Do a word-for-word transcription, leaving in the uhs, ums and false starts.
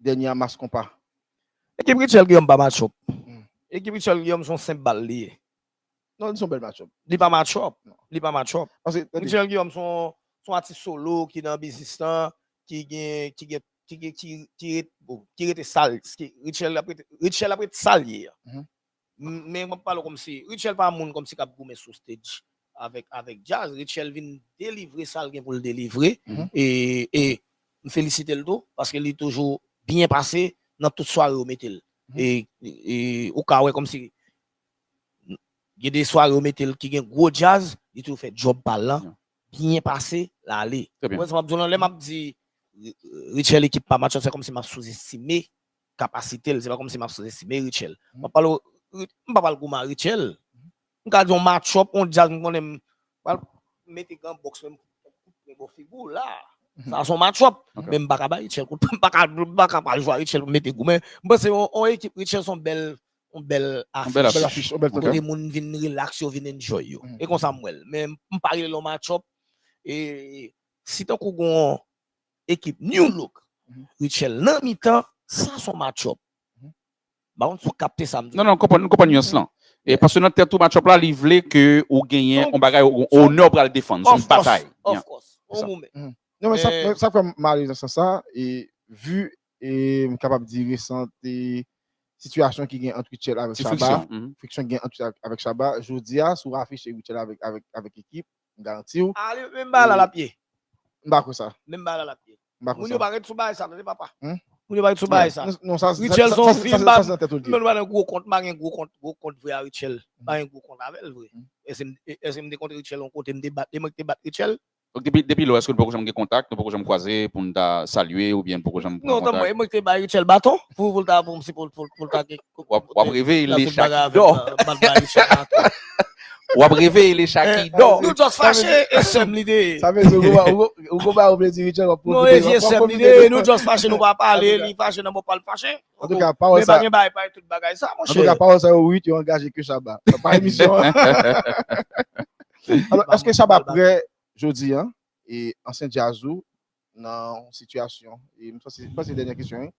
dènye a Mass Konpa. Ekip Richel Guillaume pa match up. Ekip Richel Guillaume se yon senp bal li ye. Non, li se yon bèl match up. Li pa match up. Li pa match up. Richel Guillaume se yon atis solo ki nan biznis lan, ki gen ki gen ki gen ki ki ret bon, ki rete sal. Richel ap rete Richel ap rete sal ye. Men mwen pale kòmsi Richel pa moun kòmsi k ap goumen sou stage avèk avèk djaz. Richel vin delivre sa l gen pou l delivre. E e m felisite l tou paske li toujou byen pase nan tout sware yo mete l. E e ou ka wè kòmsi gen de sware yo mete l ki gen gwo djaz, li toujou fè djòb pa l lan byen pase, l ale. Ou wè sa m ap di w lan, lè m ap di Richel ekip pa match up, se kòmsi m ap souzestime kapasite l, se pa kòmsi m ap souzestime Richel. M ap pale m pa pral goumen a Richel. M ka di yon match up, yon djaz, m konnen m pral mete gran box men m kout pwen bò figi w la. Sa se yon match up. Men m pa ka bay Richel kout pwen, m pa ka m pa ka pral jwe a Richel pou m mete goumen. M panse yon ekip Richel se yon bèl yon bèl afich. Kote moun vin relax, yo vin enjoy yo. E konsa m wè l. Men m pa rele l yon match up. E si tankou gon ekip New Look, Richel nan mitan, sa se yon match up. M pa konn si w kapte sa m di. Non, non, m konprann, m konprann nyans lan. E paske nan tèt ou match up la, li vle ke ou genyen yon bagay, yon onè w pral defann, se yon batay. Of course, of course. Yon moman. Non, men sa k fè m ale nan sans sa, e vi e m kapab di resant sitiyasyon ki gen ant Rutshelle avèk Shabba, friksyon ki gen ant Rutshelle avèk Shabba, jodi a, si w afiche Rutshelle avèk, avèk, avèk ekip, m garanti w. Ale menm bagay la l ap ye. M pa kwè sa. Menm bagay la l ap ye. M pa kwè sa. Moun yo pa ret sou bagay sa, tande papa. Moun yo pa ret sou bagay sa. Rutshelle se yon fi, m pa, m pa nan gwo kont, m pa gen gwo kont, gwo kont vre a Rutshelle. M pa gen gwo kont avè l vre. Èske m, èske m te kontre Rutshelle yon kote, m te bat, e mwen ki te bat Rutshelle? Donk depi depi lò, èske nou poko janm gen kontak, nou poko janm kwaze pou n ta salye oubyen n poko janm pran kontak? Non, tanpri, e mwen ki te bay Rutshelle baton pou pou l ta pou m si pou pou pou l ta gen. W ap w ap reveye le cha ki dò. W ap reveye le cha ki dò. Nou just fache, e sè m li te ye. Sa vle di ou gon ou gon bagay ou vle di Rutshelle w ap pwofite. Non, e vye sè m li te ye, nou just fache, nou pa pale, li fache nan bò pa l fache. Antouka, pawòl sa. Men pa gen bagay parèy tout bagay sa, monchè. Antouka, pawòl sa yo uit, yo angaje ke Shabba. Pa emisyon an. Alò, èske Shabba prè jodi a, e ansyen djaz ou nan yon sitiyasyon, e m panse, m panse dènye kesyon wi,